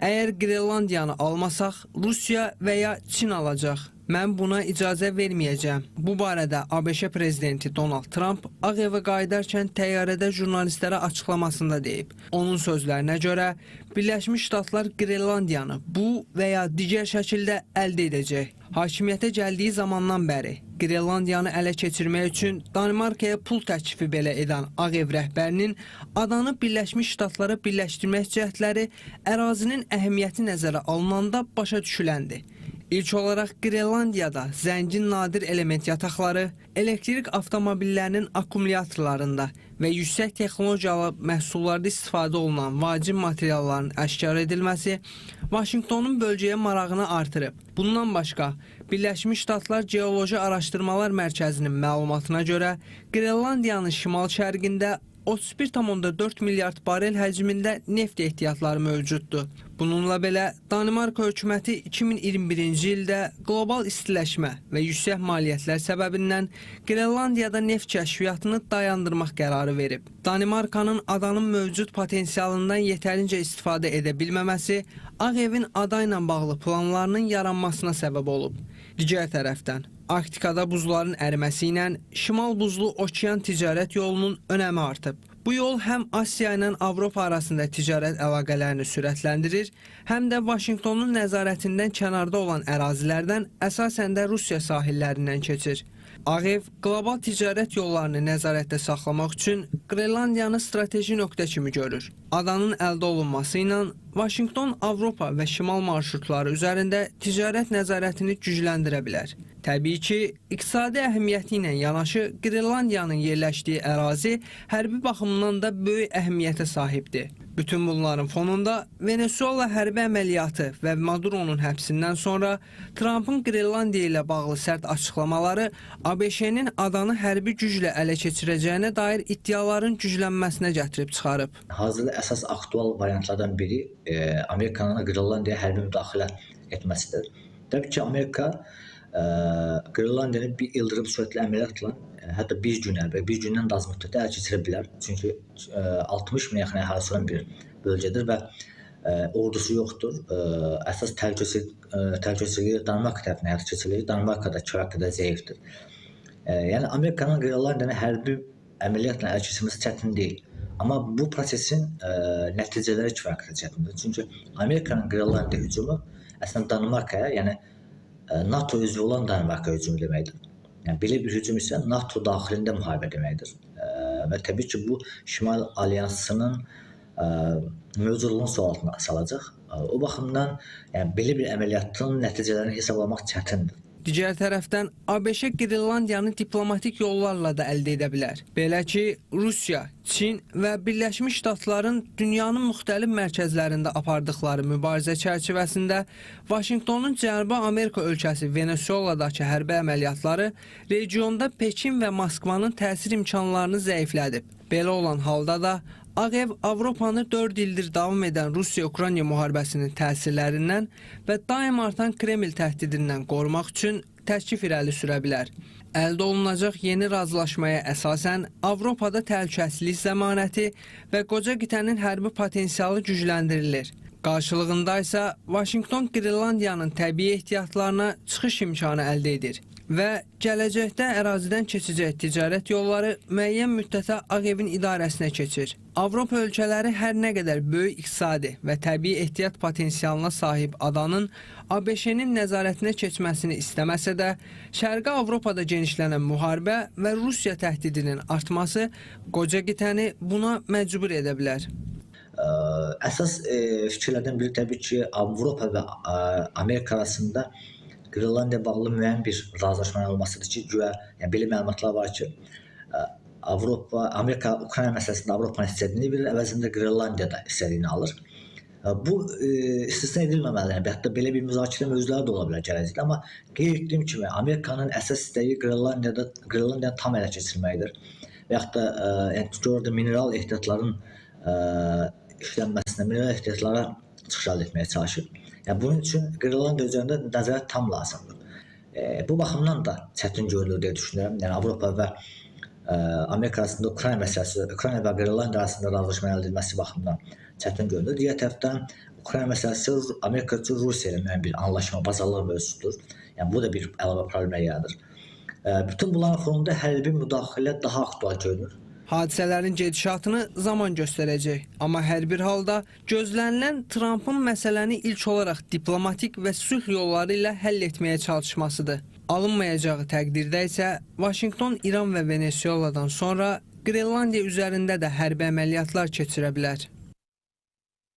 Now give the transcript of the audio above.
Əgər Qrenlandiyanı almasaq, Rusiya və ya Çin alacaq. Mən buna icazə verməyəcəm. Bu barədə ABŞ prezidenti Donald Tramp Ağ Evə qayıdarkən təyyarədə jurnalistlərə açıqlamasında deyib. Onun sözlərinə görə Birləşmiş Ştatlar Qrenlandiyanı bu və ya digər şəkildə əldə edəcək. Hakimiyyətə gəldiyi zamandan bəri Qrenlandiyanı ələ keçirmək üçün Danimarkaya pul təklifi belə edən Ağ Ev rəhbərinin adanı Birləşmiş Ştatlara birləşdirmək cəhdləri ərazinin əhəmiyyəti nəzərə alınanda başa düşüləndir. İlk olaraq Qrenlandiyada zəngin nadir element yataqları, elektrik avtomobillərinin akkumulyatorlarında və yüksək texnologiyalı məhsullarda istifadə olunan vacib materialların aşkar edilməsi Vaşinqtonun bölgəyə marağını artırıb. Bundan başqa, Birləşmiş Ştatlar Geoloji Araşdırmalar Mərkəzinin məlumatına görə Qrenlandiyanın şimal-şərqində 31,4 milyard barel həcmində neft ehtiyatları mövcuddur. Bununla belə Danimarka hökuməti 2021-ci ildə qlobal istiləşmə və yüksək maliyyətlər səbəbindən Qrenlandiyada neft kəşfiyyatını dayandırmaq qərarı verib. Danimarkanın adanın mövcud potensialından yetərincə istifadə edə bilməməsi Ağ Evin ada ilə bağlı planlarının yaranmasına səbəb olub. Digər tərəfdən, Arktikada buzların əriməsi ilə Şimal Buzlu Okean ticarət yolunun önəmi artıb. Bu yol həm Asiya ilə Avropa arasında ticarət əlaqələrini sürətləndirir, həm də Vaşinqtonun nəzarətindən kənarda olan ərazilərdən, əsasən də Rusiya sahillərindən keçir. Ağ Ev qlobal ticarət yollarını nəzarətdə saxlamaq üçün Qrenlandiyanı strateji nöqtə kimi görür. Adanın əldə olunması ilə Vaşinqton Avropa və şimal marşrutları üzərində ticarət nəzarətini gücləndirə bilər. Təbii ki, iqtisadi əhəmiyyəti ilə yanaşı Qrenlandiyanın yerləşdiyi ərazi hərbi baxımdan da böyük əhəmiyyətə sahibdir. Bütün bunların fonunda Venesuela hərbi əməliyyatı və Maduronun həbsindən sonra Trampın Qrenlandiya ilə bağlı sərt açıqlamaları ABŞ-nin adanı hərbi güclə ələ keçirəcəyinə dair iddiaların güclənməsinə gətirib çıxarıb. Hazırda əsas aktual variantlardan biri Amerikanın Qrenlandiyaya hərbi müdaxilə etməsidir. Təbii ki, Amerika Qrenlandiyanı bir ildırım sürətli əməliyyatla, hətta bir gün əvvəl, bir gündən də az müddətdə ələ keçirə bilər. Çünki 60 minə yaxın əhalisi olan bir bölgədir və ordusu yoxdur. Əsas təhlükəsizliyi Danimarka tərəfindən həyata keçirilir. Danimarka da kifayət qədər zəifdir. Yəni Amerikanın Qrenlandiyanı hərbi əməliyyatla ələ keçirməsi çətin deyil. Amma bu prosesin nəticələri kifayət qədər çətindir. Çünki Amerikanın Qrenlandiya hücumu əslində Danimarkaya, yəni NATO üzvü olan Danimarka hücumu deməkdir. Yəni belə bir hücum isə NATO daxilində müharibə deməkdir. Və təbii ki, bu Şimal Alyansının mövcudluğunu sual altına salacaq. O baxımdan yəni belə bir əməliyyatın nəticələrini hesablamaq çətindir. Digər tərəfdən ABŞ Qrenlandiyanı diplomatik yollarla da əldə edə bilər. Belə ki, Rusiya, Çin və Birləşmiş Ştatların dünyanın müxtəlif mərkəzlərində apardıqları mübarizə çərçivəsində Vaşinqtonun Cənubi Amerika ölkəsi Venesueladakı hərbi əməliyyatları regionda Pekin və Moskvanın təsir imkanlarını zəiflədib. Belə olan halda da Ağ Ev Avropanı 4 ildir davam edən Rusiya-Ukrayna müharibəsinin təsirlərindən və daim artan Kreml təhdidindən qorumaq üçün təklif irəli sürə bilər. Əldə olunacaq yeni razılaşmaya əsasən Avropada təhlükəsizlik zəmanəti və qoca qitənin hərbi potensialı gücləndirilir. Qarşılığında isə Vaşinqton Qrenlandiyanın təbii ehtiyatlarına çıxış imkanı əldə edir və gələcəkdə ərazidən keçəcək ticarət yolları müəyyən müddətə Ağ Evin idarəsinə keçir. Avropa ölkələri hər nə qədər böyük iqtisadi və təbii ehtiyat potensialına sahib adanın ABŞ-nin nəzarətinə keçməsini istəməsə də, Şərqi Avropada genişlənən müharibə və Rusiya təhdidinin artması qoca qitəni buna məcbur edə bilər. Əsas fikirlərdən biri təbii ki, Avropa və Amerika arasında Qrenlandiya bağlı müəyyən bir razılaşmanın olmasıdır ki, güya, yəni belə məlumatlar var ki, Avropa, Amerika Ukrayna məsələsində Avropanın istədiyini verir, əvəzində Qrenlandiya da istədiyini alır. Bu istisna edilməməlidir. Yəni, hətta belə bir müzakirə mövzuları da ola bilər gələcəkdə. Amma qeyd etdiyim kimi Amerikanın əsas istəyi Qrenlandiyanı tam ələ keçirməkdir. Və yaxud da yəni orada mineral ehtiyatların işlənməsinə, mineral ehtiyatlara çıxış əldə etməyə çalışır. Yəni bunun üçün Qrenlandiya üzərində nəzarət tam lazımdır. Bu baxımdan da çətin görünür deyə düşünürəm. Yəni Avropa və Amerika arasında Ukrayna məsələsi, Ukrayna və Qrenlandiya arasında razılaşma əldə edilməsi baxımından çətin görünür. Digər tərəfdən Ukrayna məsələsi Amerika üçün Rusiya ilə müəyyən bir anlaşma, bazarlıq mövzusudur. Yəni bu da bir əlavə problemlər yaradır. Bütün bunların fonunda hərbi müdaxilə daha aktual görünür. Hadisələrin gedişatını zaman göstərəcək. Amma hər bir halda gözlənilən Trampın məsələni ilk olaraq diplomatik və sülh yolları ilə həll etməyə çalışmasıdır. Alınmayacağı təqdirdə isə Vaşinqton İran və Venesueladan sonra Qrenlandiya üzərində də hərbi əməliyyatlar keçirə bilər.